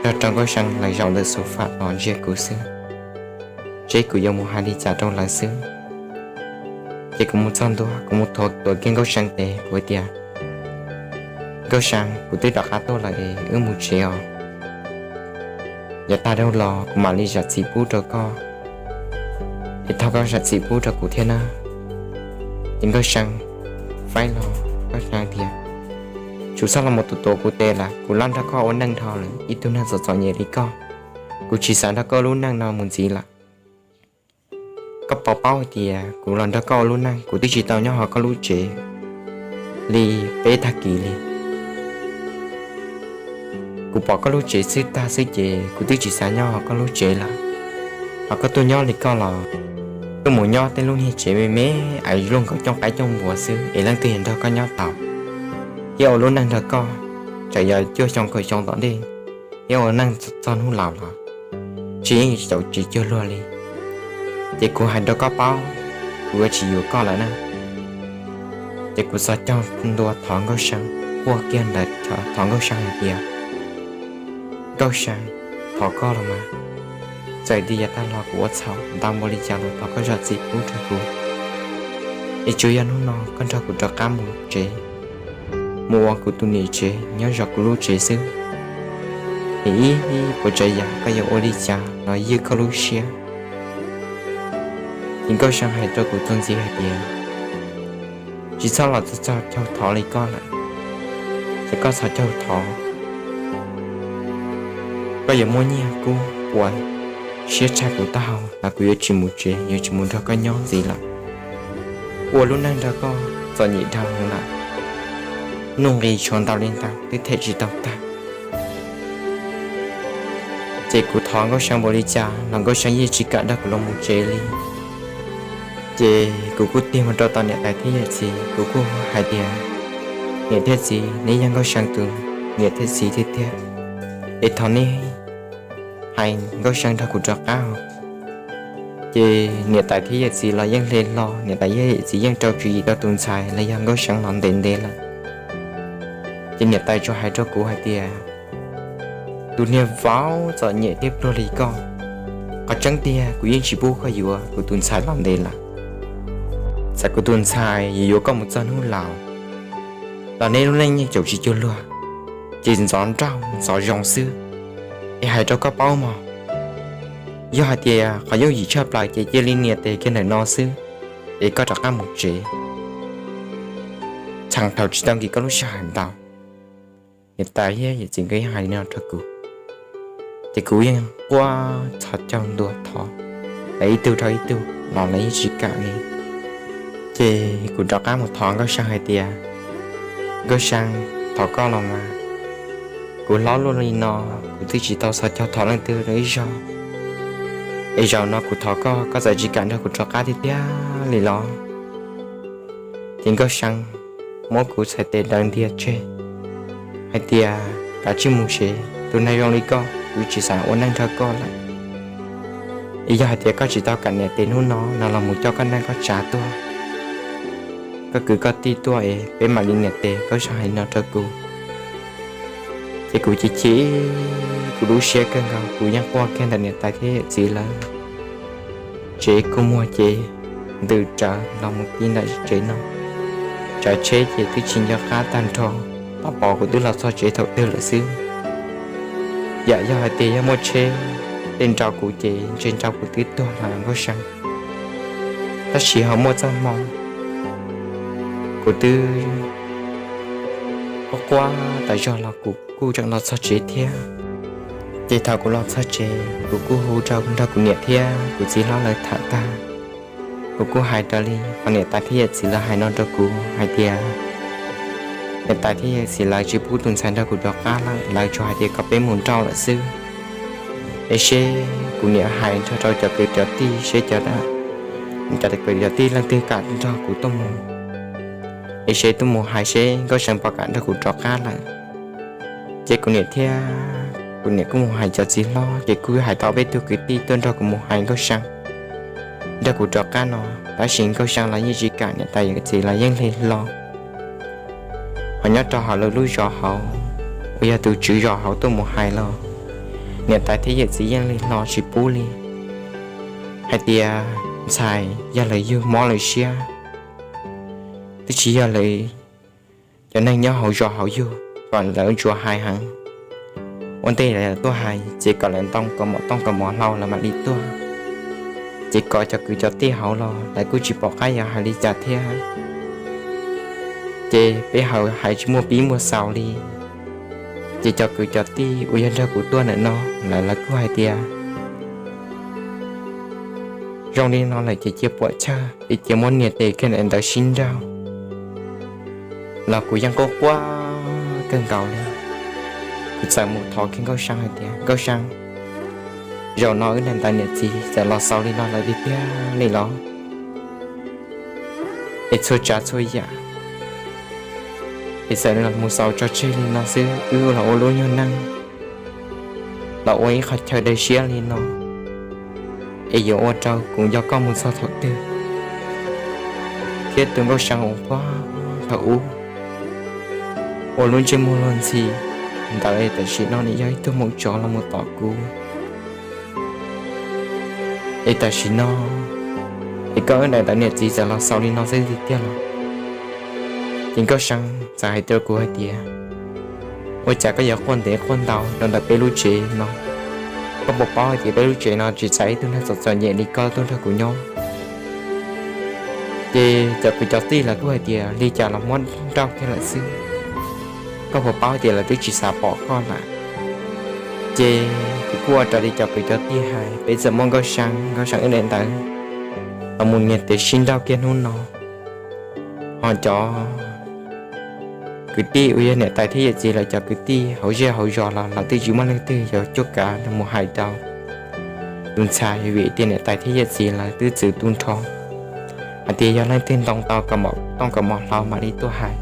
nrog rau Nkauj See lawv zaum ntawm sofa los ntsia kuv xwb, seb kuv yuav mus hais li cas rau lawv xwb. Ces kuv mus txog ntua, kuv mus thuav tuav kiag Nkauj See tes, kuv tias, Nkauj See, kuv twb rov qab tuaj lawm es wb mus tsev os. Yav tag dhau los kuv mam li zam txim pub rau koj, es thov koj zam txim pub rau kuv thiab na. Ces Nkauj See faib los, Nkauj See tias, tsum txhob los mus tuav tuav kuv tes lawm, kuv loj nrog koj ua neej dhau lawm, ib tug neeg txom txom nyem li koj, kuv tsis xav nrog koj lub neej no mus ntxiv lawm. Koj puas paub hais tias kuv los nrog koj ua lub neej, kuv twb tsis tau nyob hauv koj lub tsev li peb tag kis li. Kuv pom koj lub tsev xwb tag xwb ces kuv twb tsis xav nyob hauv koj lub tsev lawm. Ho koj tuaj nyob li koj los tuaj mus nyob tej lub niag tsev me me, ais luaj nkaus cooj qaib cooj npua xwb es leej twg yuav nrog koj nyob tau, thiab ua lub neej nrog koj, txawm yog cuaj xyoo kaum xyoo tom ntej, thiab ua neej txog hnub laus los tsis yeej caum tsis cuag luag li. Ces kuv hais rau koj paub, kuv yuav tsis yuav koj lawm na. Ces kuv txhos caug ntua thov Nkauj See, quaj kiag ntawd thov Nkauj See hais tias, Nkauj See, thov koj los mas, txawm tias yav tag los kuv ua txhaum ntau npaum li cas los thov koj zam txim pub rau kuv, es tsuas yog hnub no koj nrog kuv rov qab mus tsev, mus ua kuv tus niam tsev nyob zov kuv lub tsev xwb. Es ib puas tsav yam koj yuav ua li cas los ywj koj lub siab. Ces Nkauj See hais rau kuv txuas ntxiv hais tias, tsis txhob los txog caug thov li koj lawm, ces koj txhos caug thov, koj yuav muaj nyiaj kub puas siab tshaj kuv taub hau los kuv yuav tsis mus tsev, yuav tsis mus nrog koj nyob ntxiv lawm. Ua lub neej nrog koj txom nyem dhau lawm, nuj nqis tshuav ntau li ntawd twb them tsis tau tag. Ces kuv thov Nkauj See npaum li cas los Nkauj See yeej tsis kam nrog kuv los mus tsev li. Ces kuv kuj tig mus rau tom niam tais thiab yawm txiv, kuv kuj hais tias, niam thiab txiv, neb yog Nkauj See tus niam thiab txiv tiag tiag, es thov neb hais Nkauj See nrog kuv rov qab. Ces niam tais thiab yawm txiv los yeej hle hlo, niam tais thiab yawm txiv yeej rau tswv yim rau tus ntxhais los yog Nkauj See los ntev ntev lawm. Ces niam tais tsuas hais rau kuv hais tias, tus niag vauv txom nyem thiab pluag li koj, qhov tseeb tiag kuv yeej tsis pub koj yuav kuv tus ntxhais los ntev lawm. Txawm kuv tus ntxhais yuav yuav koj mus txog hnub laus los neb lub neej yeej caum tsis cuag luag, ces ntxov nraug ntxov zoo xwb. Es hais rau koj paub mog, yog hais tias qhov yooj yim tshaj plaws ces cia li nias tes kiag ntawm no xwb, es koj rov qab mus tsev, txheem thaum tsis tau nkim koj lub sij hawm ntau. Niam tais thiab yawm txiv nkawd yeej hais li no rau kuv, ces kuv yeej quaj txhos caug ntua thov lawv ib tug dhau ib tug los lawv yeej tsis kam li. Ces kuv rov qab mus thov Nkauj See hais tias, Nkauj See, thov koj los mas, kuv hlob luaj li no, kuv twb tsis tau txhos caug thov leej twg rau ib zaug, es zaum no kuv thov koj, koj txawm tsis kam nrog kuv rov qab tiag tiag li los? Ces Nkauj See muab kuv txhais tes daws ntiag tseg hais tias, kav tsij mus tsev, tus neeg zoo li koj kuv tsis xav ua neej nrog koj lawm. Es yog hais tias koj tsis tau kam niam tes hnub no no los mus coj koj neej koj tsav tuaj, koj kwv koj tij tuaj es peb mam li niam tes, Nkauj Seej hais no rau kuv. Ces kuv chim chim kuv lub siab kawg nkaus, kuv yeej quaj kiag ntawm niam tais thiab yawm txiv lawv tsev, kua muag ces ntws rawv los mus ti ntawm tsev no. Tsav tsheb ces twb tsis nco qab tag nrho, tau pom kuv twb los txog tsev thaum twg lawm xwb. Yam yog hais tias yog muaj tsheb tej nrau kuv ces ntshe nrau kuv twb tuag lawm Nkauj Seej. Tab sis ho muaj txoj hmoo kuv twb quaj quaj tas zog los kuv kuj tseem los txog tsev thiab. Ces thaum kuv los txog tsev kuv kuj hu rau nrog kuv niam thiab kuv txiv hlob lawv tham tag, kuv kuj hais raws li qhov niam tais thiab yawm txiv lawv hais no rau kuv hais tias niam tais thiab yawm txiv lawv tsis pub tus ntxhais nrog kuv rov qab lawm, lawv tsuas hais tias kom peb mus nrauj lawm xwb. Es seb kuv niam hais nrog rau cov kwv cov tij seb cov, cov kwv cov tij leej twg kam nrog kuv tuaj mus, es seb tuaj mus hais seb Nkauj Seej puas kam nrog kuv rov qab lawm. Ces kuv niam thiab kuv niam kuj mus hais cov txiv hlob, ces kuj hais tau peb tug kwv tij tuaj nrog kuv mus hais Nkauj Seej nrog kuv rov qab no, tab sis Nkauj Seej los yeej tsis kam, niam tais yawm txiv los yeej lig hlo. Ho nyob rau hauv lawv lub zos hauv uas yog tus tswv zos hauv tuaj mus hais los niam tais thiab yawm txiv yeej lig hlo tsis pub li, hais tias ntxhais yog lawv yug mob lawv siab, twb tsis yog lawv cov neeg nyob hauv zos hauv yug kom lawv ntsuas hais heev. Ua ntej lawv tuaj hais ces kom lawv ntoo kom mov tooj kom mov hlau lawv mam li tuaj. Ces kom cov kwv cov tij hauv los lawv kuj tsis pom qab yuav hais li cas thiab. Ces peb hauv hais tsis muaj pib muaj xaus li. Ces cov kwv cov tij uas yog nrog kuv tuaj ntawm no lawv, lawv kuj hais tias zoo li no lawm ces cia puam chawj es cia muab niam tes kiag ntawd sib nrauj. Los kuv yeej quaj quaj kawg nkaus li, kuv txawm mus thov kiag Nkauj Seej hais tias Nkauj Seej, zaum no wb niam tais niam txiv txawm los xaus li no lawm tiag tiag li los, es txhua tsav txhua yam es txawm mus xaus tso tseg li no xwb, wb los ua lub nyuag neej los ua ib qho chaw dawb siab li no, es yuav ua rau kuv nco koj mus txog thaum twg. Thiab tus Nkauj Seej uas thaum ub ua lub ntsej muag luag ntxhi ntawd es tam sim no nws yog ib tug maum tsov los mus tom kuv. Es tam sim no es koj wb niam tais niam txiv txawm los xaus li no xwb tiag tiag los? Ces Nkauj Seej txawm hais rau kuv hais tias ua cas koj yuav quaj ntev quaj ntau rau ntawm peb lub tsev no? Koj puas paub hais tias peb lub tsev no tsis txais ib tug neeg txom txom nyem li koj tuaj nrog kuv nyob? Ces cov kwv cov tij lawv kuj hais tias li cas los muab nrauj kiag lawm xwb, koj puas paub hais tias lawv twb tsis xav pom koj lawm. Ces kuv kuj ua raws li cov kwv cov tij hais, peb txawm muab Nkauj Seej, Nkauj Seej wb niam tais ntawd los mus niam tes sib nrauj kiag hnub no. Ho cov kwv tij uas yog niam tais thiab yawm txiv lawv cov kwv tij hauv zej hauv zos los lawv twb tsis muaj leej twg yuav cuab kav mus hais rau tus ntxhais, vim tias niam tais thiab yawm txiv lawv twb txwv tu nrho hais tias yog leej twg ntoo tau kom mov tooj kom mov hlau mam li tuaj hais.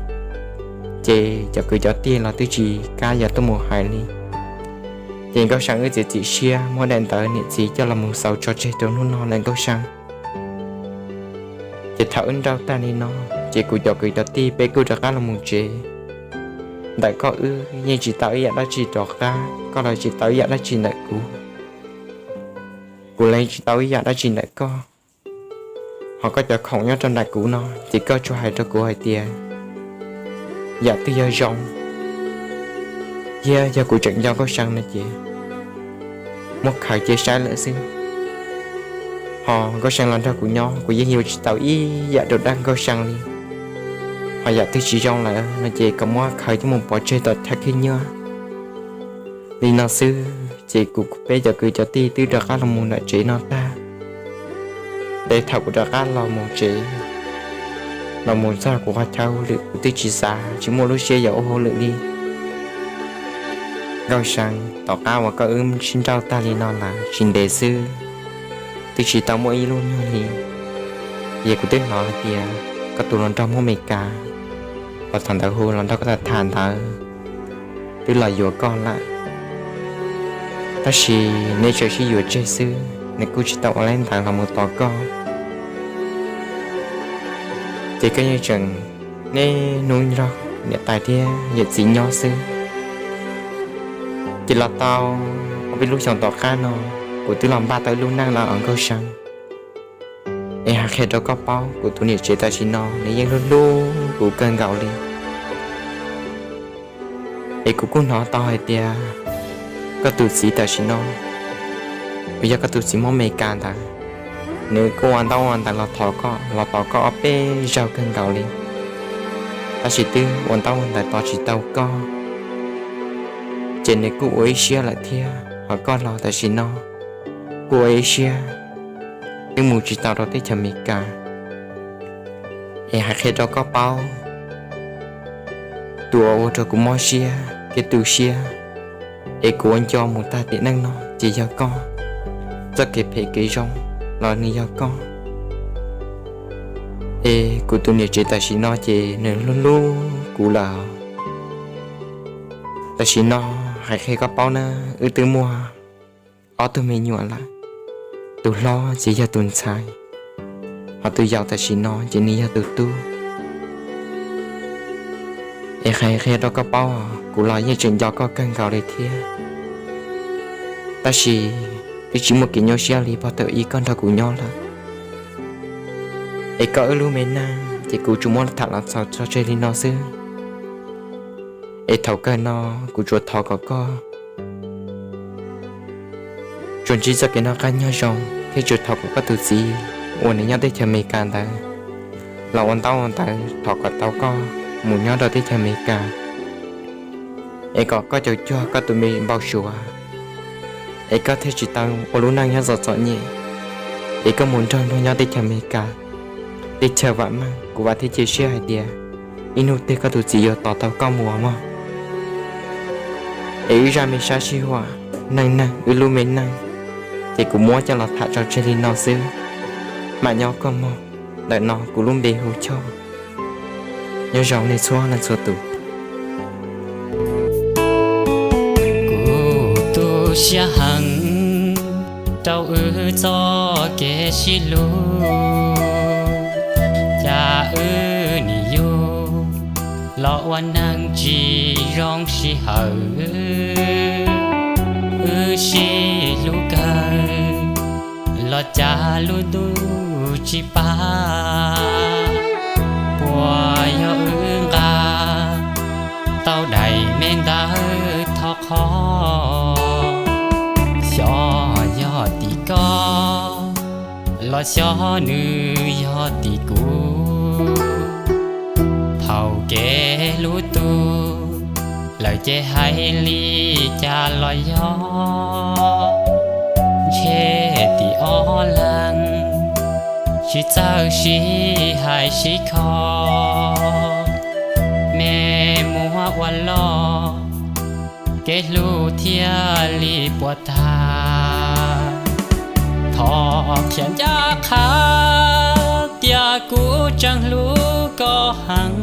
Ces cov kwv cov tij los twb tsis kam yuav tuaj mus hais li. Ces Nkauj Seej wb txiav txim siab muab daim ntawv niam txiv coj los mus xaus tso tseg rau hnub no lawm Nkauj Seej. Ces thaum wb nrauj tag li no, ces kuv cov kwv cov tij peb kuj rov qab los mus tsev. Ntawm koj wb yeej tsis tau ib yam dab tsi rov qab, koj los tsis tau ib yam dab tsi ntawm kuv, kuv los tsis tau ib yam dab tsi ntawm koj. Ho koj cov khoom nyob rau nram kuv no ces koj tsuas hais rau kuv hais tias yam twg yog zoo, thiab yog kuv tseem nco Nkauj Seej no ces muab khaws cia saib lawm xwb. Ho Nkauj Seej los nrog kuv nyob kuv yeej yuav tsis tau ib yam rau dag Nkauj Seej li. Ho yam twg tsis zoo lawm no ces kom muab khaws coj mus pov tseg tom thaj khib nyiab. Li no xwb ces kuv peb cov kwv cov tij twb rov qab los mus nram tsev no tag. Ces thaum kuv rov qab los mus tsev, los mus txog kuv qhov chaw hauj lwm kuv twb tsis xav tsis muaj lub siab yuav ua hauj lwm li. Nkauj Seej, tom qab uas koj wb sib nrauj tag li no lawm tsis ntev xwb, twb tsis tau muaj ib lub nyuag li, ces kuv twb hnov hais tias koj tus hluas nraug Hmoob Amelikas uas thaum ntawd hu los nrog koj tham ntawd twb los yuav koj lawm. Tab sis neb tseem sib yuav tseg xwb, nws kuj tsis tau ua leej ntawd los mus tos koj. Ces koj yeej tseem niaj hnub nrog niam tais thiab yawm txiv nyob xwb. Ces los tau ob peb lub xyoos tom qab no, kuv twb los npaj tau ib lub neej lawm os Nkauj Seev. Es hais qhia rau koj paub, kuv tus niam tsev tam sim no nws yeej hlub hlub kuv kawg nkaus li. Es kuv kuj hnov tau hais tias koj tus txiv tam sim no, uas yog koj tus txiv Hmoob Amelikas ntawd, nws kuj ua ntaub ua ntawv los thov koj, los tos koj ob peb zaug kawg nkaus li, tab sis twb ua ntaub ua ntawv tos tsis tau koj. Ces nws kuj ua ib siab lawm thiab, ho koj los tam sim no kuj ua ib siab twb mus tsis tau rau teb chaws Amelikas. Es hais qhia rau koj paub, tus uas ua rau kuv mob siab thiab tu siab, es kuv ua nco mus tag tiam neej no ces yog koj. Txoj kev phem kev zoo los nws yog koj. Es kuv tus niam tsev tam sim no ces nws hlub hlub kuv lawm. Tam sim no hais qhia koj paub na, wb twb muaj ob tug me nyuam lawm. Tus hlob ces yog tus ntxhais, ho tus yau tam sim no ces nws yog tus tub. Es hais qhia rau koj paub, kuv los yeej tseem nco koj kawg nkaus li thiab, tab sis twb tsis muaj kev nyuaj siab li pog thaum ub koj nrog kuv nyob lawm. Es koj wb lub me neej ces kuv tsuas muab tham los txaus tso tseg li no xwb. Es thaum kawg no kuv tsuas thov kom koj tsuas ntsib txoj kev noj qab nyob zoo, thiab tsuas thov kom koj tus txiv uas nws nyob teb chaws Amelikas ntawd los ua ntaub ua ntawv thov kom tau koj mus nyob rau teb chaws Amelikas, es kom koj caum cuag koj tus me npau suav, es koj thiaj tsis tau ua lub neej nyob txom txom nyem, es koj mus nrog luag nyob teb chaws Amelikas, teb chaws vam meej. Kuv vam thiab cia siab hais tias ib hnub twg koj tus txiv yuav tos tau koj mus mog. Es wb zaj me sab sij huam, neej neeg, wb lub me neej, ces kuv muab coj los tham tso tseg li no xwb. Mam nyob koj mog. Ntawm no kuv lub npe hu Choj. Nyob zoo nej txhua leej txhua tus. Kuv tu siab heev rau wb txoj kev sib hlub, cas wb nim yug los ua neeg tsis zoo sij hawm. Wb sib hlub kawg los cas lub ntuj tsis pab, puas yog wb nqa tau daim me ntawv thov qhov. Xyov yog tim koj los xyov nws yog tim kuv. Thaum kev hlub tu lawm ces hais li cas los yog, ntshe tim ob leeg tsis txawj sib hais sib kho, me muab ua loj, kev hlub thiaj li puas tag. Thov qhia ncaj qha tias kuv tseem hlub koj heev,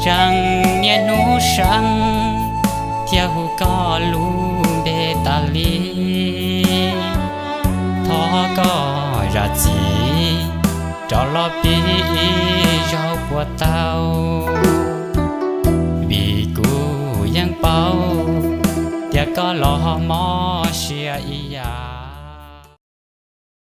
tseem niaj hnub seev thiab hu koj lub npe tas li. Thov koj zam txim rov los pib ib zaug puas tau, vim kuv yeej paub tias koj los mob siab ib yam.